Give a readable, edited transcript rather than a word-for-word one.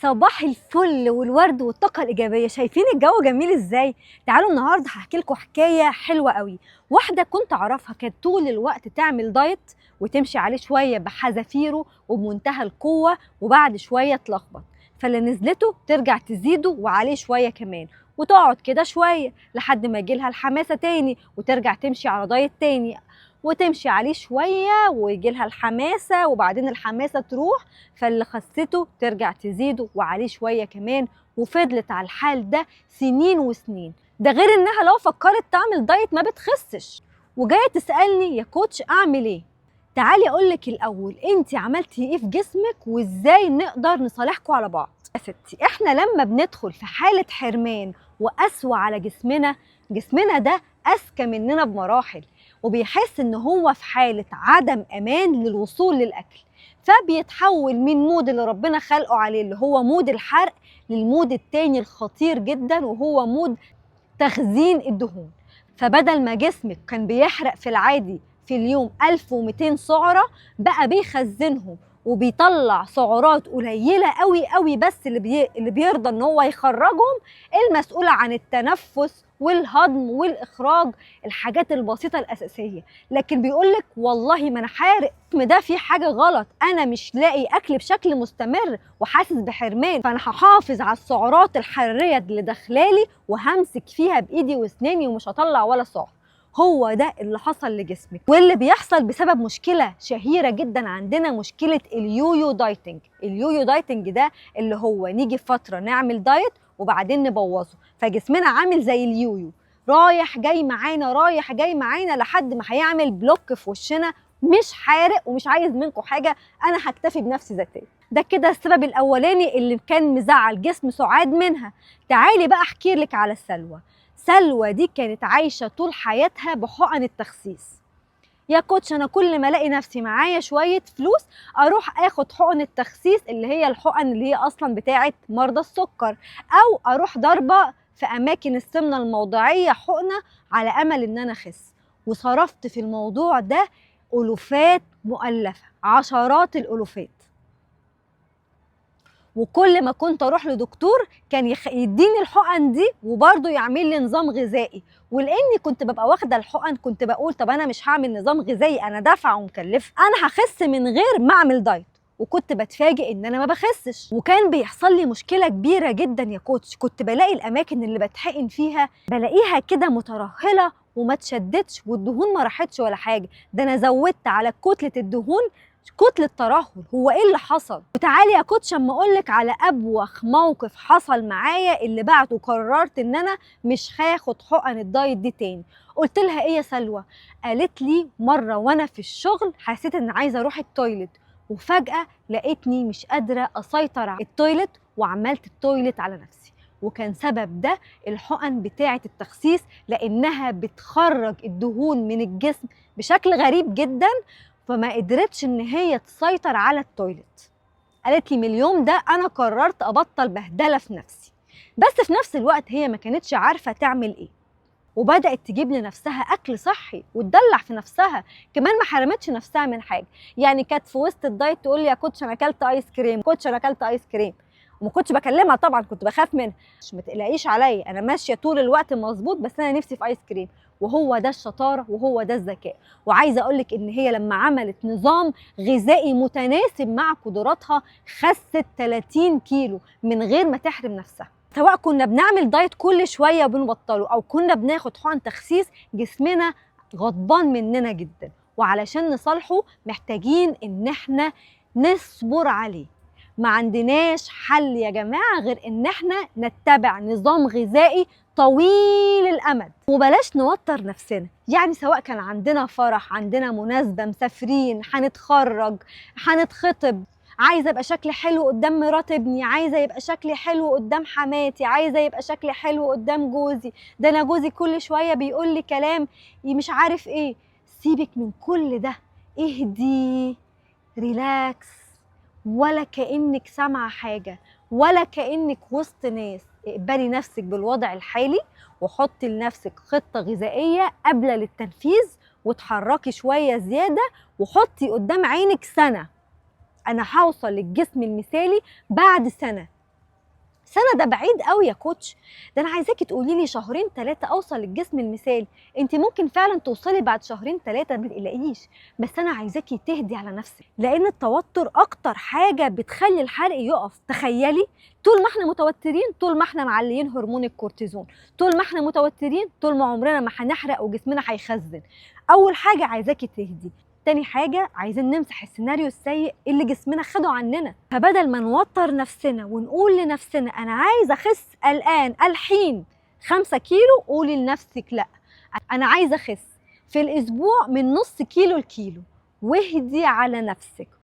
صباح الفل والورد والطاقة الإيجابية. شايفين الجو جميل إزاي؟ تعالوا النهاردة هحكي لكم حكاية حلوة قوي. واحدة كنت أعرفها كانت طول الوقت تعمل دايت وتمشي عليه شوية بحذافيره وبمنتهى القوة، وبعد شوية تلخبط، فاللي نزلته ترجع تزيده وعليه شوية كمان، وتقعد كده شوية لحد ما يجيلها الحماسة تاني وترجع تمشي على دايت تاني وتمشي عليه شوية ويجيلها الحماسة، وبعدين الحماسة تروح، فاللي خسته ترجع تزيده وعليه شوية كمان، وفضلت على الحال ده سنين وسنين. ده غير انها لو فكرت تعمل دايت ما بتخسش. وجاية تسألني يا coach اعمل ايه؟ تعالي اقولك الاول انت عملتي ايه في جسمك وازاي نقدر نصالحكوا على بعض. يا ستي احنا لما بندخل في حالة حرمان وقسوة على جسمنا، جسمنا ده اذكى مننا بمراحل، وبيحس ان هو في حالة عدم امان للوصول للاكل، فبيتحول من mode اللي ربنا خلقه عليه اللي هو mode الحرق لل mode التاني الخطير جدا وهو mode تخزين الدهون. فبدل ما جسمك كان بيحرق في العادي في اليوم 1200 سعرة، بقى بيخزنهم وبيطلع سعرات قليلة قوي قوي بس اللي بيرضى ان هو يخرجهم، المسؤولة عن التنفس والهضم والإخراج، الحاجات البسيطة الأساسية. لكن بيقولك والله ما أنا حارق، ده في حاجة غلط، أنا مش لاقي أكل بشكل مستمر وحاسس بحرمان، فأنا هحافظ على السعرات الحرارية اللي داخلالي وهمسك فيها بإيدي وأسناني ومش هطلع ولا سعر. هو ده اللي حصل لجسمك، واللي بيحصل بسبب مشكلة شهيرة جدا عندنا، مشكلة ال yo-yo dieting. ال yo-yo dieting ده اللي هو نيجي فترة نعمل دايت وبعدين نبوظه، فجسمنا عامل زي اليويو، رايح جاي معانا رايح جاي معانا لحد ما هيعمل block في وشنا، مش حارق ومش عايز منكم حاجة، أنا هكتفي بنفسي ذاتيا. ده كده السبب الأولاني اللي كان مزعل جسم سعاد منها. تعالي بقى أحكي لك على سلوى. سلوى دي كانت عايشة طول حياتها بحقن التخسيس. يا coach أنا كل ما ألاقي نفسي معايا شوية فلوس أروح آخد حقن التخسيس اللي هي الحقن اللي هي أصلا بتاعة مرضى السكر، أو أروح ضربة في أماكن السمنة الموضعية حقنة على أمل إن أنا أخس. وصرفت في الموضوع ده ألوفات مؤلفة، عشرات الألوفات. وكل ما كنت اروح لدكتور كان يديني الحقن دي وبرضه يعمل لي نظام غذائي، ولاني كنت ببقى واخده الحقن كنت بقول طب انا مش هعمل نظام غذائي، انا دافعه ومكلفه، انا هخس من غير ما اعمل دايت. وكنت بتفاجئ ان انا ما بخسش. وكان بيحصل لي مشكلة كبيرة جدا يا coach، كنت بلاقي الاماكن اللي بتحقن فيها بلاقيها كده مترهله وما تشدتش والدهون ما راحتش ولا حاجة، ده انا زودت على كتلة الدهون كتلة ترهل. هو ايه اللي حصل؟ وتعالي يا coach اما اقولك على ابوخ موقف حصل معايا اللي بعده قررت ان انا مش هاخد حقن الدايت دي تاني. قلت لها ايه يا سلوى؟ قالت لي مرة وانا في الشغل حسيت ان عايزه اروح ال toilet، وفجاة لقيتني مش قادرة اسيطر على ال toilet وعملت ال toilet على نفسي. وكان سبب ده الحقن بتاعه التخسيس، لانها بتخرج الدهون من الجسم بشكل غريب جدا، فما قدرتش ان هي تسيطر على ال toilet. قالت لي من اليوم ده انا قررت ابطل بهدله في نفسي. بس في نفس الوقت هي ما كانتش عارفه تعمل ايه، وبدات تجيب لنفسها اكل صحي وتدلع في نفسها كمان، ما حرمتش نفسها من حاجة. يعني كانت في وسط الدايت تقول لي يا coach انا اكلت ايس كريم، coach انا اكلت ايس كريم، وما كنتش بكلمها طبعا، كنت بخاف منها، ما تقلقيش عليا انا ماشية طول الوقت مظبوط، بس انا نفسي في ايس كريم. وهو ده الشطارة وهو ده الذكاء. وعايزه اقولك ان هي لما عملت نظام غذائي متناسب مع قدراتها خست 30 كيلو من غير ما تحرم نفسها. سواء كنا بنعمل دايت كل شوية وبنبطله او كنا بناخد حقن تخسيس، جسمنا غضبان مننا جدا، وعلشان نصالحه محتاجين ان احنا نصبر عليه. ما عندناش حل يا جماعة غير ان احنا نتبع نظام غذائي طويل الامد، وبلاش نوتر نفسنا. يعني سواء كان عندنا فرح، عندنا مناسبة، مسافرين، هنتخرج، هنتخطب، عايزة ابقى شكلي حلو قدام مرات ابني، عايزة يبقى شكلي حلو قدام حماتي، عايزة يبقى شكلي حلو قدام جوزي، ده انا جوزي كل شوية بيقول لي كلام مش عارف ايه. سيبك من كل ده، اهدي، relax، ولا كأنك سامعة حاجة ولا كأنك وسط ناس. اقبلي نفسك بالوضع الحالي وحطي لنفسك خطة غذائية قابلة للتنفيذ، وتحركي شوية زيادة، وحطي قدام عينك سنة، أنا هوصل للجسم المثالي بعد سنة. سنة ده بعيد قوي يا coach، ده انا عايزاكي تقولي لي شهرين 3 اوصل للجسم المثالي. انت ممكن فعلا توصلي بعد شهرين 3، ما تقلقيش، بس انا عايزاكي تهدي على نفسك، لان التوتر اكتر حاجة بتخلي الحرق يقف. تخيلي طول ما احنا متوترين، طول ما احنا معليين هرمون الكورتيزون، طول ما احنا متوترين طول ما عمرنا ما هنحرق وجسمنا هيخزن. اول حاجة عايزاكي تهدي. تاني حاجة عايزين نمسح السيناريو السيء اللي جسمنا خده عننا. فبدل ما نوتر نفسنا ونقول لنفسنا أنا عايزة أخس الآن الحين 5 كيلو، قولي لنفسك لأ، أنا عايزة أخس في الأسبوع من نص كيلو لكيلو. واهدي على نفسك.